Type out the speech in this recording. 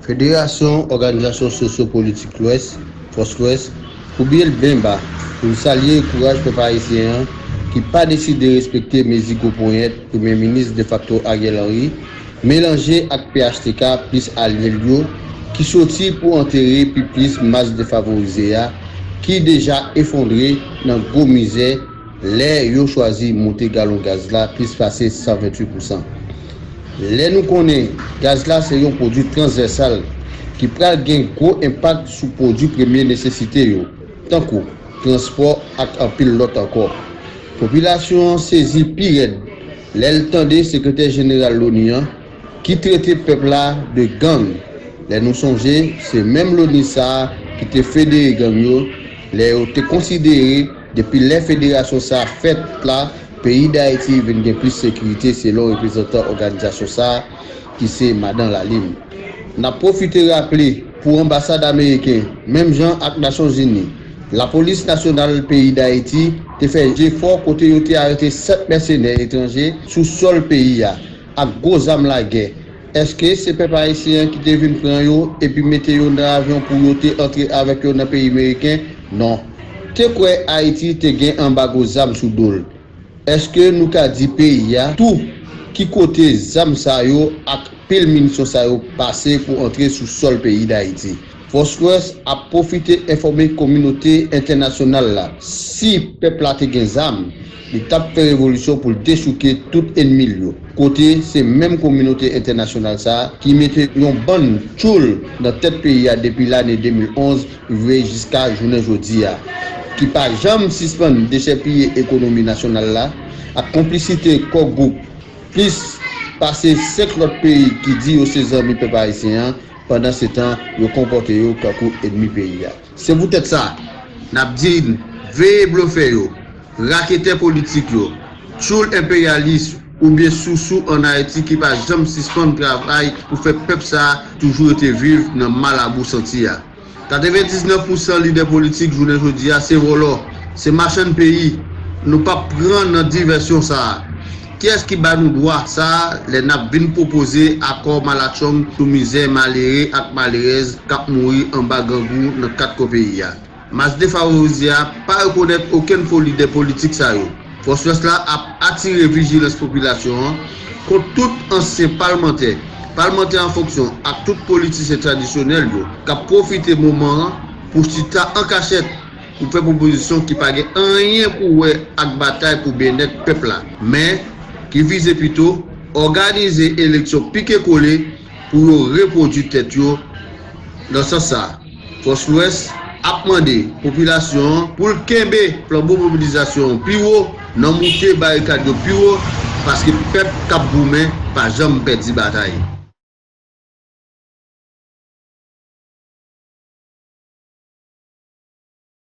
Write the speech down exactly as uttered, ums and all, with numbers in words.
Federasyon Òganizasyon Sosyo-Politik Lwès, Fòs Lwès, pou byen l byen ba, pou l salye kouraj pèp ayisyen an ki pa deside respekte mezi gwo ponyèt Premye Minis defakto Ariel Henry, melanje ak P H T K plis alye l yo, ki soti pou antere pi plis mas defavorize a, ki deja efondre nan gwo mizè, lè yo chwazi moute galon gaz la plis pase san venntuit pousan. Lè nou konnen gaz la se yon pwodui transvèsal ki pral gen gwo enpak sou pwodui premye nesesite yo, tankou transpò ak anpil lòt ankò. Popilasyon an sezi pi rèd lè l tande Sekretè Jeneral Loni an ki trete pèp la de gang. Lè nou sonje, se menm Loni sa a ki te federe gang yo, lè yo te konsidere depi lè federasyon sa a fèt la, peyi Dayiti vin gen plis sekirite, selon reprezantan òganizasyon sa a, ki se Madan Lalin. N ap pwofite raple, pou anbasad ameriken, menm jan ak Nasyonzini, Lapolis Nasyonal peyi Dayiti te fè jefò kote yo te arete sèt mèsenè etranje sou sòl peyi a, ak gwo zam lagè. Èske se pèp ayisyen an ki te vin pran yo epi mete yo nan avyon pou yo te antre avèk yo nan peyi meriken? Non. Te kwè Ayiti te gen anbago zam sou do l. Èske nou ka di peyi a tou ki kote zam sa yo ak pil minisyon sa yo pase pou antre sou sòl peyi Dayiti? Fòs Lwès ap pwofite enfòme kominote entènasyonal la, si pèp la te gen zam, li t ap fè revolisyon pou l dechouke tout ènmi l yo. Kote se menm kominote entènasyonal sa a ki mete yon bann tchoul nan tèt peyi a depi lane de mil onz rive jiska jounen jodi a, ki pa janm sispann dechèpiye ekonomi nasyonal la, ak konplisite kò gwoup plis pase senk lòt peyi ki di yo se zanmi pèp ayisyen an, pandansetan yo konpòte yo tankou ènmi peyi a. Se poutèt sa, n ap di n, veye blofè yo, raketè politik yo, tchoul enperyalis oubyen sousou ann Ayiti ki pa janm sispann travay pou fè pèp sa a toujou rete viv nan malabou santi a. Katrevendiznèf pousan lidè politik jounen jodi a se vòlò, se machann peyi. Nou p ap pran nan divèsyon sa a. Kiyès ki ba nou dwa sa a lè n ap vin pwopoze akò malatchong sou mizè malere ak malerèz k ap mouri anba grangou nan kat kwen peyi a? Mas defavorize a pa rekonèt okenn fo lidè politik sa yo. Fòs Lwès la ap atire vijilans popilasyon an kont tout ansyen palmantè, palmantè an fonksyon ak tout politisyen tradisyonèl yo k ap pwofite moman an pou chita an kachèt pou fè pwopozisyon ki pa gen anyen pou wè ak batay pou byennèt pèp la, men ki vize pito òganize eleksyon pike kole pou yo repwodui tèt yo nan sans sa a. Fòs Lwès ap mande popilasyon an pou l kenbe flanbo mobilizasyon an pi wo, nan moute barikad yo pi wo, paske pèp k ap goumen pa janm pèdi batay.